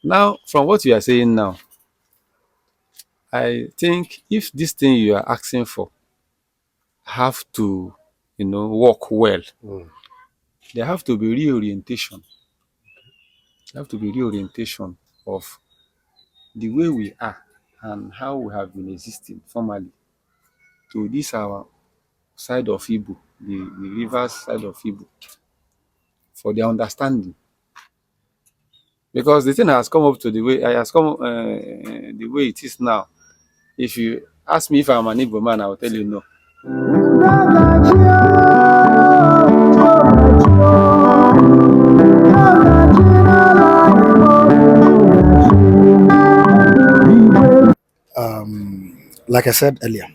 Now, from what you are saying now, I think if this thing you are asking for have to work well, there have to be reorientation. There have to be reorientation of the way we are and how we have been existing formerly to this our side of Igbo, the rivers side of Igbo, for their understanding. Because the thing has come up to the way it has come the way it is now. If you ask me if I'm an Igbo man, I will tell you no. Like I said earlier,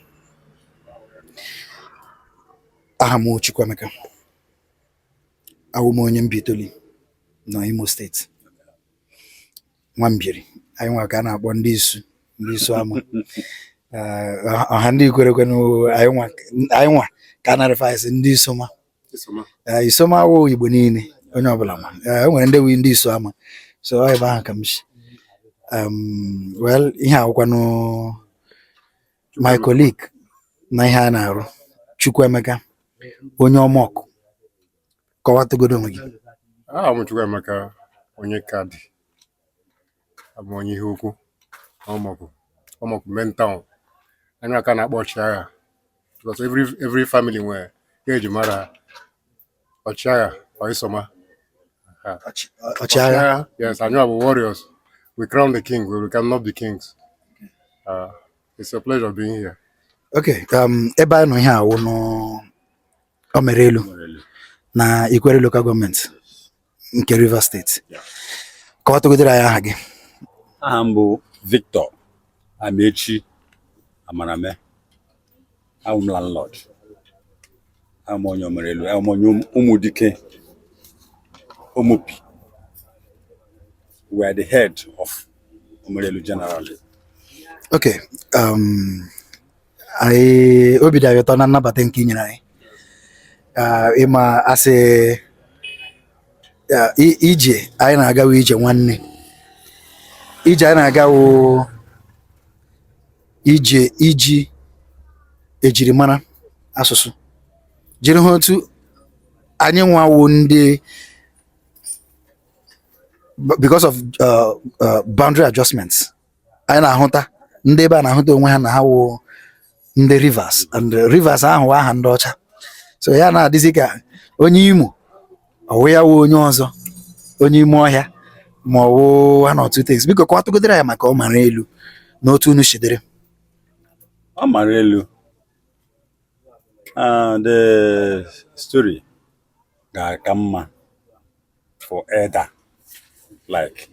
aha m Chukwuemeka. Awụ m onye Mbaitoli na Imo Steeti. Nwambiri. Anyị nwa ka a na-akpọ ndị Isu, ndị Isu ama. Ọha ndị Ikwere kwenụ anyị nwa ka a na-refer asị ndị Isoma. Isoma awụ Igbo niile, onye ọbụla ma. E nwere ndị wu ndị Isu ama. So ọ ebe ahụ ka m si. Well, ihe awụkwanụ my colleague na ihe a na-arụ, Chukwuemeka, onye Ọmọkụ. Kọwatụgodo onwe gị. Aha m Chukwuemeka onye Kadi. Abụ m onye ihe ukwu Ọmọkụ, Ọmọkụ main town. Anyị aka na-akpọ ọchịagha because every family nwere ihe eji mara ha. Ọchịagha or Isoma. Ha. Ọchịagha. Yes, anyị bụ warriors. We crown the king, we cannot be kings. It's a pleasure being here. Okay, ebe anyị nọ ihe awụ n'Omerelu na Ikwere Local Government nke Rivers State. Kọwatụgodoro anyị aha gị. Aha m bụ Victor Amechi Amarame. Abụ m landlord. Abụ m onye Omerelu. Abụ m onye Ụmụdike Omopi. We are the head of Omerelu generally. Okay, anyị obi dị anyị ụtọ na nnabata nke i nyere anyị. Ịma asị ije anyị na-agawo ije nwanne. Ije anyị na-agawo ije iji ejirimara asụsụ jiri hụ otu anyị nwawo ndị because of boundary adjustments anyị na-ahụta ndị ebe a na-ahụta onwe ha na ha wụ ndị Rivers, and Rivers ahụ wụ aha ndị ọcha, so ya na-adịzi ka onye Imo ọwụ ya wụ onye ọzọ, onye ime ọhịa ma ọ wụ one or two things. Biko kọwatụgodere ya maka Ọmarelu na otu unu shidere. Omerelu. The story ga-aka mma for elder like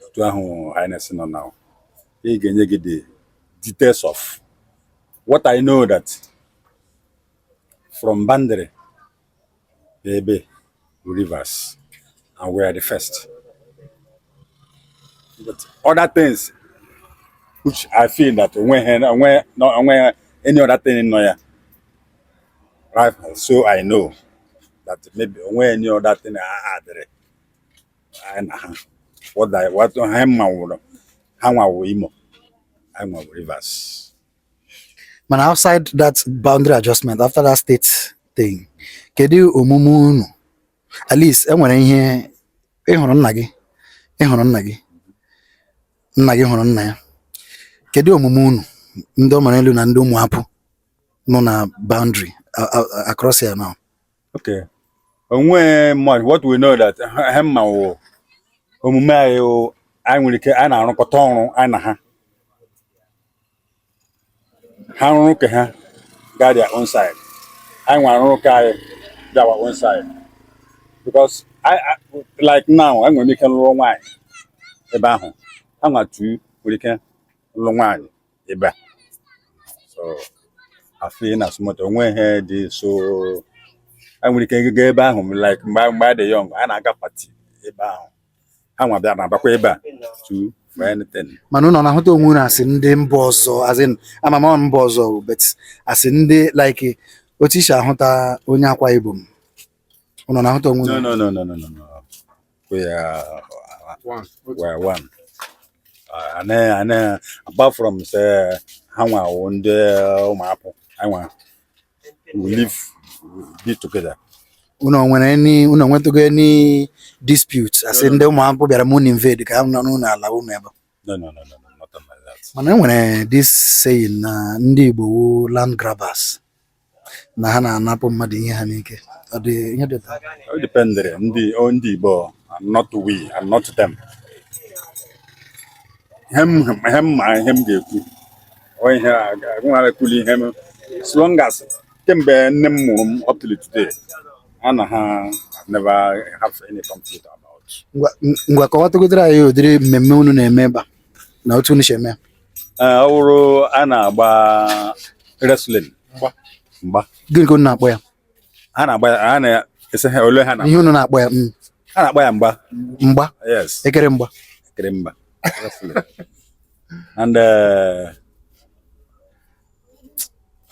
otu ahụ Highness nọ now. Ị ga-enye gị the details of what I know, that from boundary ebe Rivers, and we are the first. But other things which I feel that onwe onwe no onwe any other thing nọ ya, right? So I know that maybe onwe any other thing I added anyị na ha, what ha ma wụrụ ha nwa wụ Imo, anyị nwa wụ Rivers. Mana outside that boundary adjustment, after that state thing, kedu omume unu? At least enwere ihe ị hụrụ nna gị, ị hụrụ nna gị, nna gị hụrụ nna ya. Kedu omume unu ndị Ọmarelu na ndị Ụmụapụ nọ na boundary across here now? Okay, onwe much what we know that ha ma wụ omume anyị wụ anyị nwere ike anyị na-arụkọta ọrụ anyị na ha. Ha rụrụ ka ha gaa their own side, anyị nwe arụrụ ka anyị bịa our own side, because I like now enwere m ike lụrụ nwaanyị ebe ahụ, ha nwa tu nwere ike lụrụ nwaanyị ebe a. So I feel na small onwe ihe dị, so anyị nwere ike gaa ebe ahụ like mgbe anyị dị young, anyị na-aga party ebe ahụ, ha nwa bịa na-abakwa ebe a to for anything. Mana unu ọ na-ahụta onwe unu asị ndị mba ọzọ, as in ama m ọ mba ọzọ o, but asị ndị like otu isi ahụta onye Akwa Ibom, unu na-ahụta onwe No. unu? No, no, no, no, no, no. We are One. We are one. And apart from say ha nwa wụ ndị Ụmụakpụ, anyị nwa we live, we be together. Unu o nwere any, unu enwetago any dispute, asị ndị Ụmụakpụ bịara mụ invade ka ha nọ n'ụlọ ala unu ebe? No, nothing like that. Mana e nwere this saying na ndị Igbo wu land grabbers, na ha na-anapụ mmadụ ihe ha n'ike. Ọ dị ihe dị taa? Ọ dependere ndị Igbo and not we and not them. Ihe m ma, ihe m ga-ekwu ọ ihe a ekwuli ihe m, as long as kemgbe nne m mụrụ m up till today, a na ha never have any conflict about. Ngwa, ngwa, kọwatagodoro anyị ụdịrị mmemme unu na-eme ebe a na otu unu si eme ya. Ee, ọ bụrụ a na-agba wrestling. Mgba. Mgba. Gịnị ka unu na-akpọ ya? A na-agba ya, a na-ese ha ole ha na Ihe unu na-akpọ ya? A na-akpọ ya mgba. Mgba? Yes. Ekere mgba? Ekere mgba, wrestling, and I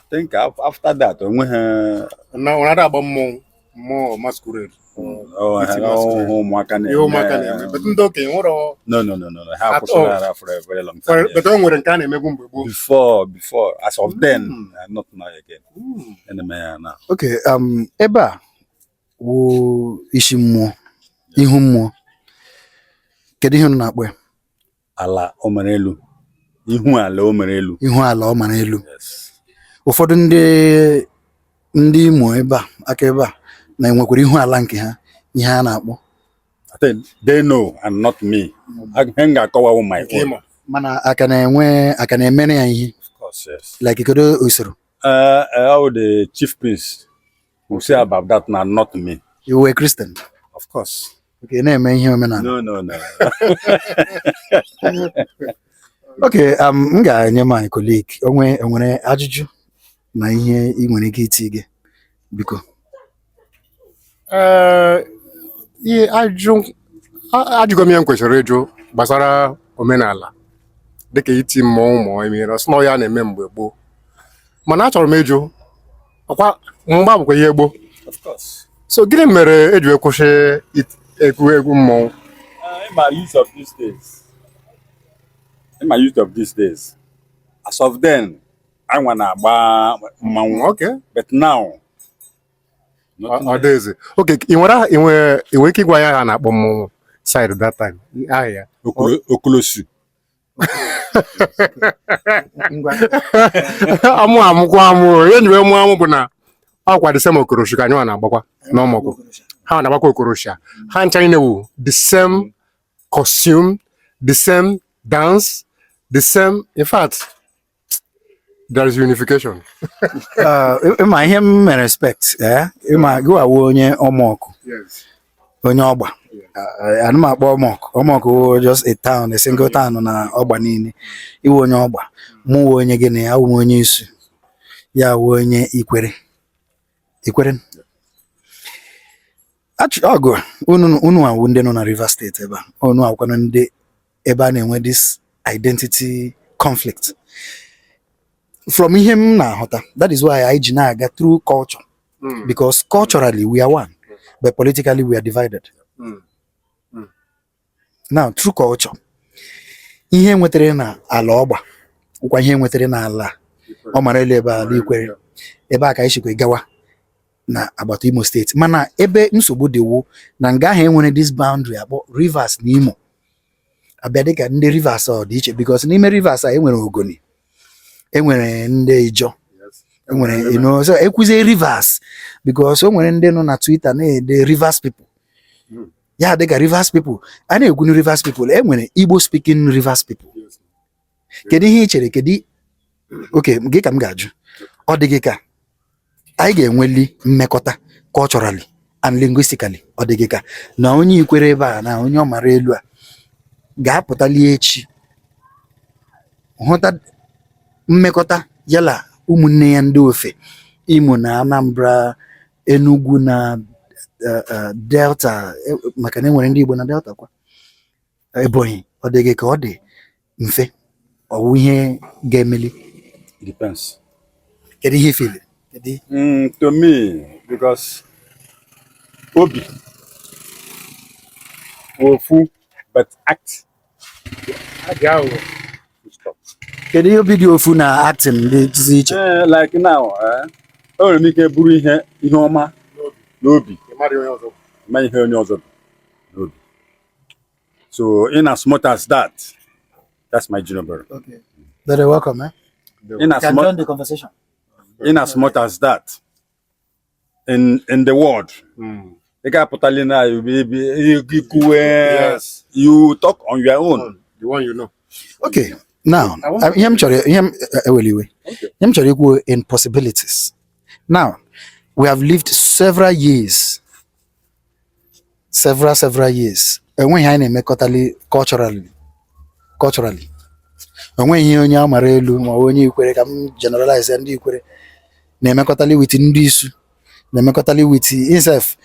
think after that onweghị. Na ọ na-agba mmọnwụ, mmụọ masquerade. Oh, Iti ha masquerade. ụmụaka Ihe ụmụaka na-eme. Na-eme. But ndị okenye nwere No, ha At akwụsịla all. ara for a very long time. But o nwere nke a na-emegbu mgbe gboo. Before, as of then, not now again. Eme ya now. Okay, ebe a wụ isi mmụọ, ihu mmụọ, kedu ihe unu na-akpọ ya? Ala o mere elu, ihu ala o mere elu. Ihu ala ọ mara elu. Yes. Ụfọdụ ndị Imo ebe a aka ebe a na-enwekwara ihu ala nke ha, ihe a na-akpọ. I think they know and not me. Ihe m ga-akọwawu my Nke own. ịma. Mana aka na-enwe, aka na-emere ya ihe? Of course, yes. Like kedu usoro? How the chief priest will say about that now, not me. You were Christian? Of course. Okay, na-eme ihe omenala? No. Okay, m ga-enye my colleague onwe enwere ajụjụ na ihe ị nwere ike iti gị, biko. Ee, ihe ajụjụ ajụgo m ihe m kwesịrị ịjụ gbasara omenala dịka iti mmọnwụ ma ọ emere ọsị na ọ ya na-eme mgbe gboo, mana achọrọ m ịjụ, ọkwa mgba bụkwa ihe gboo? Of course. So gịnị mere eji wee kwụsị egwu egwu mmọnwụ? In my youth of these days, in my youth of these days, as of then, I wanna agba mmanwụ. But now, nothing. Ọ dịghịzị. Okay, ị nwere ike ịgwa ya aha na-akpọ mmọnwụ side that time, aha ya? Okolosu. Ngwa. Amụ amụkwa amụ, ihe nji wee mụọ amụ bụ na ọkwa the same Okorosha ka anyị nwa na-agbakwa n'Ọmọkụ. Ha na-agbakwa Okorosha, ha ncha niile wụ the same costume, the same dance, the same, in fact there is unification. Ịma ihe m mere respect, eh? Ịma gị wawo onye Ọmọkụ? Yes. Onye Ọgba. Ana m akpọ Ọmọkụ, Ọmọkụ wụ just a town, a single town na Ọgba niile. Iwe onye Ọgba, mụ wụ onye gịnị? Awụ m onye Isu, ya wụ onye Ikwere. Ikwere. Ọgụ unu unu awụ ndị nọ na Rivers State ebe a, unu awụkwanụ ndị ebe a na-enwe this identity conflict. From ihe m na-ahụta, that is why anyị ji na-aga through culture, because culturally we are one, but politically we are divided. Now, through culture, ihe nwetara na ala Ọgba ụkwa, ihe nwetara na ala ọ mara elu ebe ala Ikwere ebe a ka anyị sikwa gawa na agbata Imo Steeti. Mana ebe nsogbu dị wụ na nga ahụ enwere this boundary akpọ Rivers na Imo, abịa dịka ndị Rivers ọ dị iche, because n'ime Rivers a enwere Ogoni, enwere ndị Ijọ, enwere so ekwuzie Rivers, because o nwere ndị nọ na Twitter na-ede Rivers people. Ya dịka Rivers people a na-ekwu na Rivers people, enwere Igbo speaking Rivers people. Kedu ihe ị chere? Kedu, oke gị ka m ga-ajụ, ọ dị gị ka anyị ga-enweli mmekọta culturally and linguistically? Ọ dị gị ka na onye Ikwere ebe a na onye ọmara elu a ga-apụtali echi hụta mmekọta yala ụmụnne ya ndị ofe Imo na Anambra, Enugu na Delta, maka na enwere ndị Igbo na Delta kwa, Ebonyi? Ọ dị gị ka ọ dị mfe, ọwụ ihe ga-emeli? It depends. Kedu ihe ifili? Kedu? To me, because obi ofu But act. Adị aghụghọ. Stop. Kedu ihe obi dị ofu na acting dị dịzi iche? Like now, enwere m ike buru ihe ọma n'obi, Ị mara onye ọzọ. ma ihe onye ọzọ bụ n'obi. So in as much as that, that's my junior brother. Okay. Very welcome, eh? In as Can much join the conversation. In as much as that, in the world, ị ga-apụtali na you ikwuwe, you talk on your own. The one you know. Okay. Now, ihe m chọrọ, ihe m eweli iwe. Ihe m chọrọ ikwu in possibilities. Now, we have lived several years. Several, several years. Enweghị anyị na-emekọtali culturally. Culturally. Enweghị ihe onye amara elu ma ọ bụ onye Ikwere, ka m generalize, ndị Ikwere na-emekọtali with ndị Isu, na-emekọtali with insef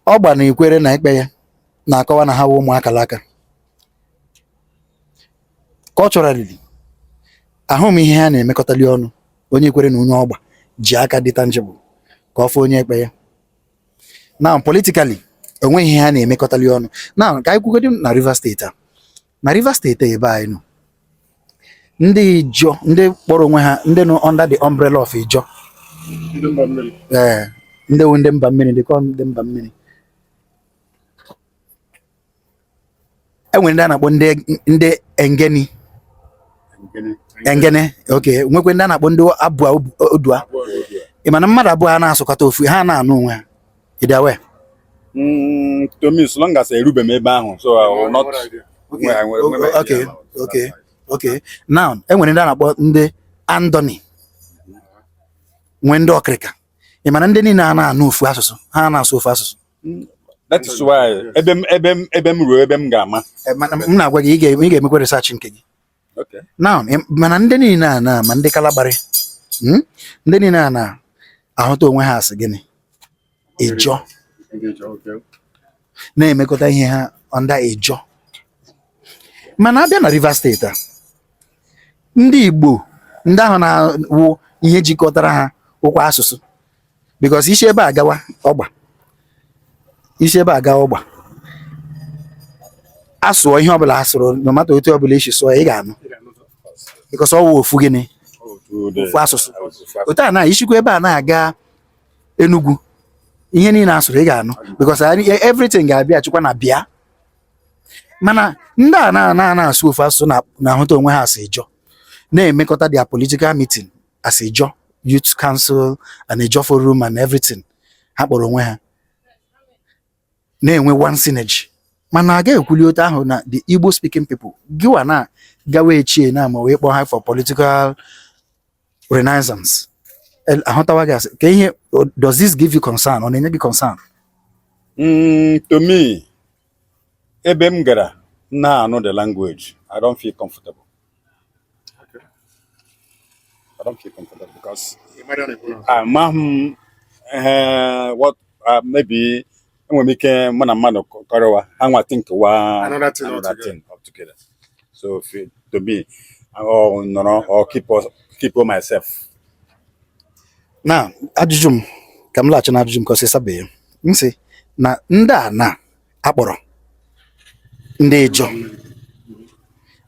ọgba na Ikwere na ikpe ya na-akọwa na ha wụ ụmụ akalaka. Culturally, ahụ m ihe ha na-emekọtali ọnụ. Onye Ikwere na onye ọgba ji aka dị tangible ka ọ fụ onye ekpe ya. Now, politically, enweghị ihe ha na-emekọtali ọnụ. Now, ka anyị kwugodi na Rivers State a, na Rivers State a ebe anyị nọ, ndị Ijọ, ndị kpọrọ onwe ha ndị nọ under the umbrella of Ijọ. Ndị mba mmiri. Ee, ndị wu ndị mba mmiri, ndị kọ ndị mba mmiri. Enwere ndị a na-akpọ ndị Engeni. Engene, okay. Nwekwe ndị a na-akpọ ndị Abụa Odua. Ị ma na mmadụ abụọ ha na-asụkọta ofu, ha na-anụ onwe ha? Ị dị aware? To me, so long as erube m ebe ahụ, so I will not. Nwe idea about that side. Okay, now, enwere ndị a na-akpọ ndị Andoni, nwee ndị Ọkịrịka. Ị ma na ndị niile a na-anụ ofu asụsụ, ha na-asụ ofu asụsụ? That is why ebe m ruo, ebe m ga-ama. Mana m na-agwa gị, ị ga-emekwa research nke gị. Now, mana ndị niile a na ma ndị Kalabarị, Ndị niile a na-ahụta onwe ha asị gịnị? Ijọ. Ndị Ijọ, okay. Na-emekọta ihe ha under Ijọ. Mana abịa na Rivers State a, ndị Igbo ndị ahụ na-awụ ihe jikọtara ha ụkwa asụsụ, because isi ebe a gawa ọgba, isi ebe a gawa ọgba, asụọ ihe ọbụla asụrụ, no matter otu ọbụla isi sụọ, ị ga-anụ, because ọ wụ ofu gịnị? Ofu asụsụ. Otu a na isikwa ebe a na-aga Enugu, ihe niile asụrụ ị ga-anụ, because everything ga-abịa chukwa na bịa. Mana ndị a na na na-asụ ofu asụsụ na-ahụta onwe ha asị Ijọ, na-emekọta their political meeting as Ijọ Youth Council and Ijọ Forum and everything. Ha kpọrọ onwe ha na-enwe one synergy, mana a ga-ekwuli otu ahụ na the Igbo speaking people gịwa na gawa echie na ma wee kpọọ ha for political renaissance. Ahụtawa gị asị ka ihe. Does this give you concern? Ọ na-enye gị concern? To me, ebe m gara na-anụ the language, I don't feel comfortable. I don't feel comfortable because amaghị m ihe what maybe enwere m ike mụ na mmadụ kọrọwa ha nwa think wa Another thing another altogether. Thing altogether. So to me, or nọrọ or keep on myself. Na ajụjụ m, ka m laghachi na ajụjụ m ka ọsịsa bee m sị na ndị a na akpọrọ ndị Ijọ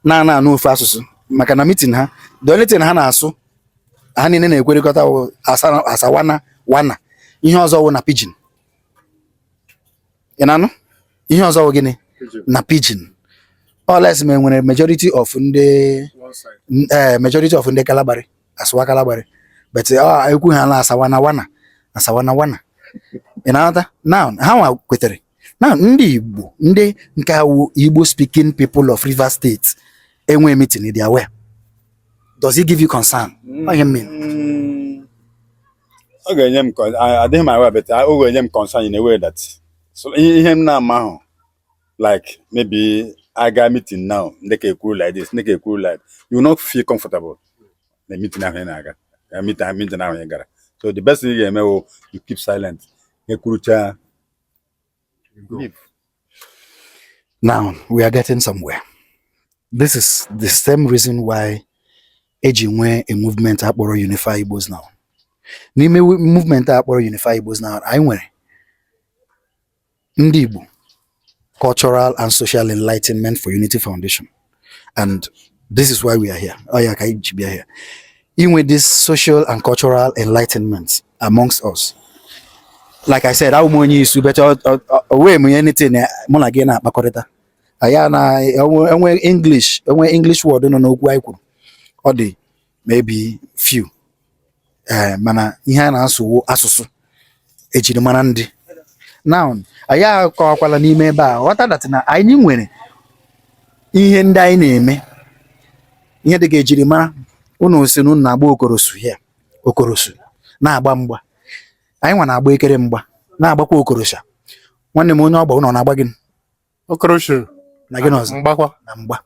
na anụ ofu asụsụ, maka na meeting ha, the only thing ha na-asụ, ha niile na-ekwerịkọta wụ asawana wana. Ihe ọzọ wụ na pidgin. Ị na-anụ? Ihe ọzọ wụ gịnị? Na pidgin. Unless ma enwere majority of ndị One side. Majority of ndị Kalabari asụwa Kalabari, but ọ ekwu ha na asawana wana, asawana wana. Ị na-aghọta? Now, ha nwa kwetere now ndị Igbo, ndị nke awụ Igbo speaking people of Rivers State, enwe meeting dị aware. Does it give you concern? Ọ ihe m mean. Ọ ga-enye m adịghị m aware, but ọ ga-enye m concern in a way that so ihe m na-ama ahụ, like maybe I ga meeting now, ndị ka ekwuru like this, ndị ka ekwuru like, you will not feel comfortable na meeting ahụ ị na-aga, na meeting ahụ ị gara. So the best thing ị ga-eme wụ you keep silent, ekwurucha, leave. Now we are getting somewhere. This is the same reason why eji nwee a movement akpọrọ Unify Igbos Now. N'ime movement a akpọrọ Unify Igbos Now, anyị nwere ndị Igbo Cultural and Social Enlightenment for Unity Foundation, and this is why we are here. Ọ ya ka anyị ji bịa here, inwe this social and cultural enlightenment amongst us. Like I said, awụ m onye Isu, but onwe m anything mụ na gị na-akpakọrịta, anyị na enwe English, enwe English word nọ n'okwu anyị kwuru, ọ dị maybe few. Ee, mana ihe a na-asụ asụsụ ejirimara ndị. Now, anyị akọwakwala n'ime ebe a, ghọta that na anyị nwere ihe ndị anyị na-eme, ihe dị ka ejirimara. Unu si na unu na-agba okorosu ya, okorosu na-agba mgba. Anyị nwa na-agba ekere mgba, na-agbakwa okorosha. Nwanne m, onye ọgba, unu ọ na-agba gịnị? Okorosho. Na gịnị ọzọ? Mgbakwa. Na mgba.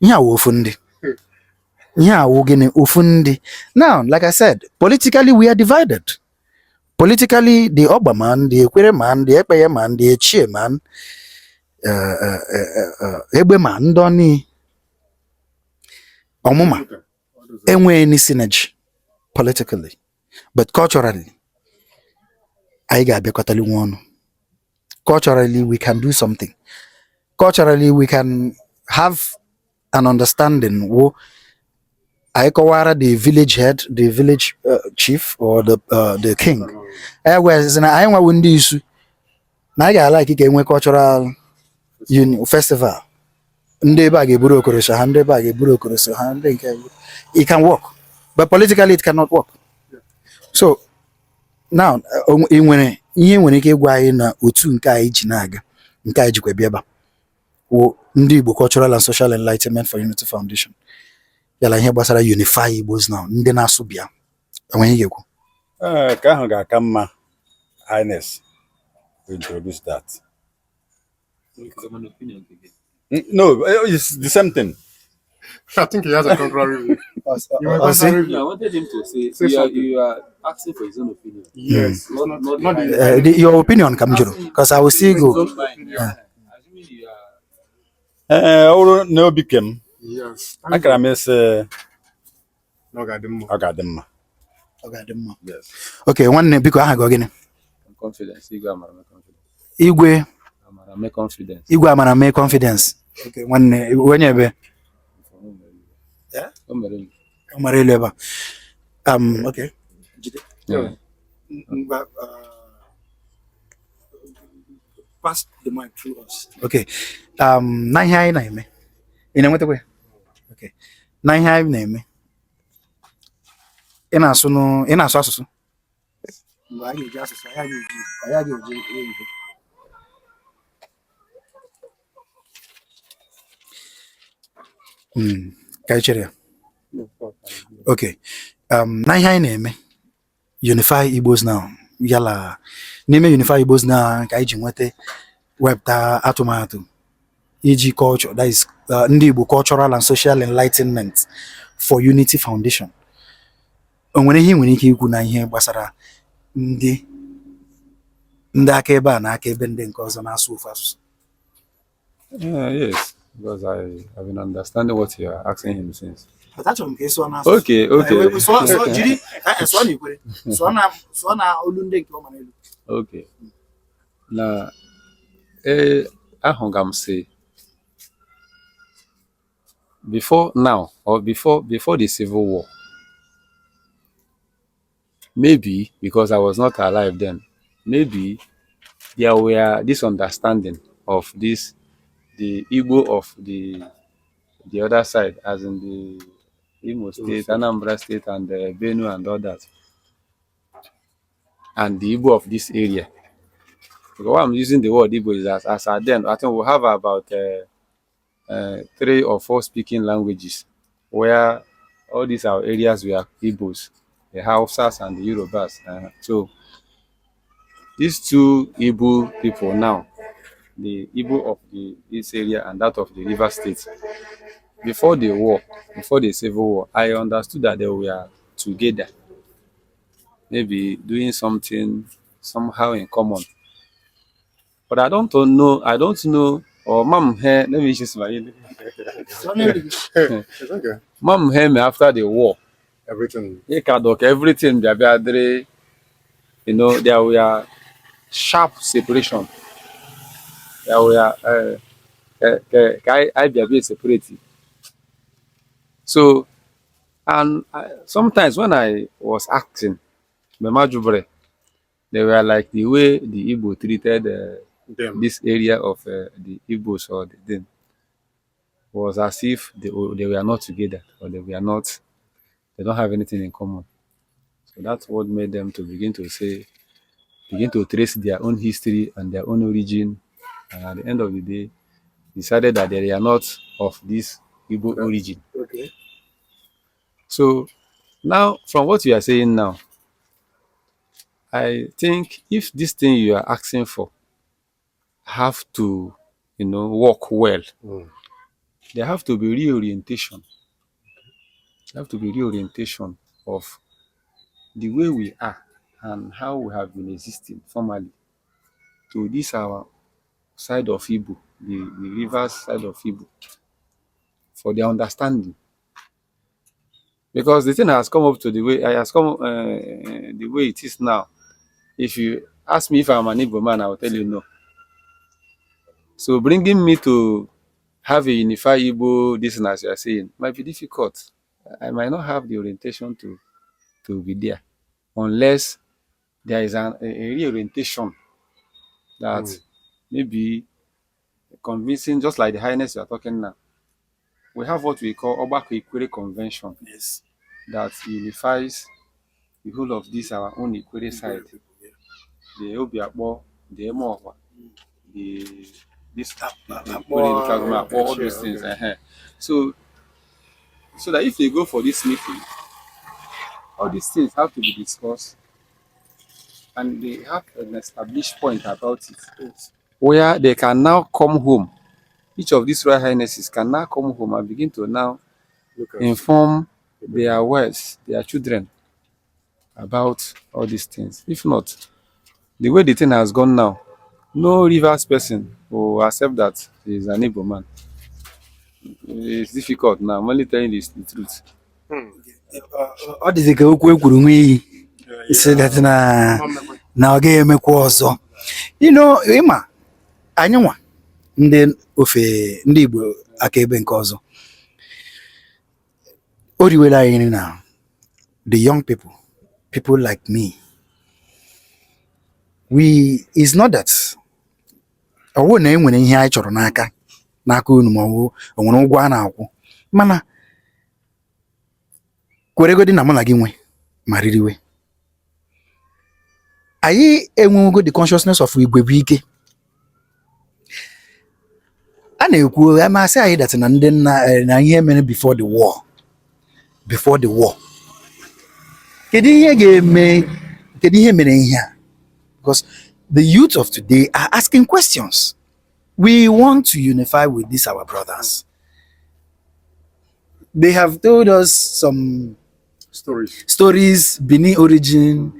Ihe a wụ ofu ndị, ihe a wụ gịnị? Ofu ndị. Now, like I said, politically we are divided. Politically, the Ogba man, the Ekwere man, the Ekpeye man, the Echie man, Egbe man, ndị ọnị ọmụma enweghị any synergy politically, but culturally anyị ga-abịakọtali nwa ọnụ. Culturally we can do something. Culturally we can have an understanding wo anyị kọwara the village head, the village chief or the king. Anyị gwazị na anyị nwawo ndị Isu na anyị ga-ala ka enwe cultural union festival. Ndị ebe a ga-eburu okoroso ha, ndị ebe a ga-eburu okoroso ha, ndị nke. It can work, but politically it cannot work. So now, ị nwere ihe nwere ike ịgwa anyị na otu nke anyị ji na-aga, nke anyị jikwa bịa ebe a wụ ndị Igbo Cultural and Social Enlightenment for Unity Foundation, yala ihe gbasara unify Igbos now, ndị na-asụ bịa, enweghị ihe ga-ekwu? Ee, ka ahụ ga-aka mma. Highness will introduce that. No, it's the same thing. I think he has a contrary view. You were Ọ sị? contrary view. No, I wanted him to say, Say you are, something. you are asking for his own opinion. Yes. Not, Not the the- Your opinion ka m jụrụ, because I will still go. His own mind. Yeah. Assuming you are Ee, ọ bụrụ na obi kem, akara m ịsị Na ọ ga-adị mma. Ọ ga-adị mma. Ọ ga-adị mma. Yes. Okay, nwanne, biko, aha gị ọ gịnị? Confidence. Igwe Amara mee confidence. Igwe? Amara mee confidence. Igwe Amara mee confidence. Okay, nwanne, onye ebe? Yeah? O mere m. Ọ mara elu ebe a. Okay. Yeah. Ngwa, pass the mic through us. Okay. Na ihe anyị na-eme, ị na-enwetakwa ya? Okay. Na ihe anyị na-eme, ị na-asụ asụsụ. Mgbe a ga-eji asụsụ, anyị ga-eji oyibo. Ka anyị chere ya. Okay. Na ihe anyị na-eme, Unify Igbos Now, yala n'ime Unify Igbos Now ka anyị ji nweta wepụta atụmatụ iji culture, that is ndị Igbo Cultural and Social Enlightenment for Unity Foundation. O nwere ihe ị nwere ike ikwu na ihe gbasara ndị aka ebe a na aka ebe ndị nke ọzọ na-asụ ofu asụsụ? Yes, because I have been understanding what you are asking him since. But achọrọ m ka ị sụọ n'asụsụ. Okay. Sụọ, jiri sụọ na Ikwere, sụọ na olu ndị nke ọ mara elu. Okay. Na ee, ahụga m sị before now or before the civil war, maybe because I was not alive then, maybe there were this understanding of this, the Igbo of the other side, as in the Imo State, Anambra State, and Benue and others, and the Igbo of this area. Because why I'm using the word Igbo is as at then, I think we have about three or four speaking languages where all these our areas were Igbos, the Hausas and the Yorubas. So these two Igbo people now, the Igbo of this area and that of the River State, before the war, before the civil war, I understood that they were together, maybe doing something somehow in common. But I don't know, or mom here, let me just my It's okay. mom hear me after the war. Everything. Ịka everything bịa bịa dịrị, there were sharp separation. That we are ka anyị bịa bịa separate. So and sometimes when I was acting, Mema Jubre, they were like the way the Igbo treated Them. This area of the Igbos or the them was as if they were not together or they were not, they don't have anything in common. So that's what made them to begin to say, begin to trace their own history and their own origin. And at the end of the day, decided that they are not of this Igbo origin. So now, from what you are saying now, I think if this thing you are asking for have to work well, there have to be reorientation. There have to be reorientation of the way we are and how we have been existing formerly to this our side of Igbo, the rivers side of Igbo, for their understanding. Because the thing has come up to the way it has come the way it is now. If you ask me if I'm an Igbo man, I will tell you no. So bringing me to have a unified Igbo, this and as you are saying, might be difficult. I might not have the orientation to be there unless there is a reorientation that maybe convincing, just like the highness you are talking now. We have what we call Obako Ikwere Convention that unifies the whole of this our own Ikwere side. The Obiakpo, the Emohua, the this the Ikwere local government, all those things. So that if they go for this meeting, all these things have to be discussed and they have an established point about it where they can now come home. Each of these royal highnesses can now come home and begin to now Look at inform their wives, their children about all these things. If not, the way the thing has gone now, no rivers person will accept that he is an Igbo man. It's difficult now. I'm only telling you the truth. Ọ dịzị ka okwu ekwuru nwa iyi si that na ọ gaghị emekwa ọzọ. Ịma anyị nwa ndị ofe ndị Igbo aka ebe nke ọzọ o riwere anyị nri na the young people, people like me, we is not that ọ bụrụ na e nwere ihe anyị chọrọ n'aka unu ma ọ bụ o nwere ụgwọ a na-akwụ, mana kweregodi na mụ na gị nwe ma ririwe anyị enwewego the consciousness of igwe bụ ike a na-ekwu amasị anyị that na ndị nna na ihe mere before the war. Kedu ihe ga-eme? Kedu ihe mere ihe a? Because the youth of today are asking questions. We want to unify with these our brothers. They have told us some stories. Stories, Benin origin,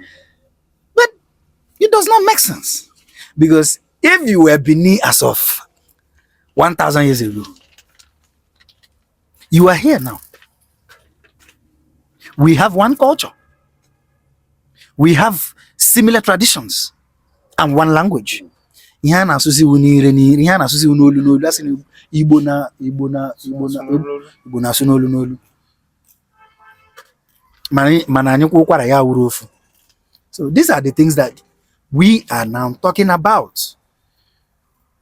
but it does not make sense, because if you were Benin as of 1000 years ago, you are here now. We have one culture, we have similar traditions and one language. Ihe a na-asụzi iwu n'ire n'ire, ihe a na-asụzi iwu n'olu n'olu, asị na Igbo na Igbo na Igbo na Igbo na-asụ n'olu n'olu, mana anyị kwa ụkwara ya wuru ofu. So these are the things that we are now talking about.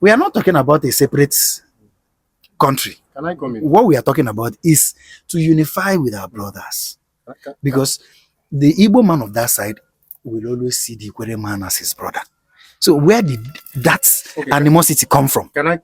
We are not talking about a separate country. Can I come in? What we are talking about is to unify with our brothers, because the Igbo man of that side will always see the Ikwere man as his brother. So where did that animosity come from? Can I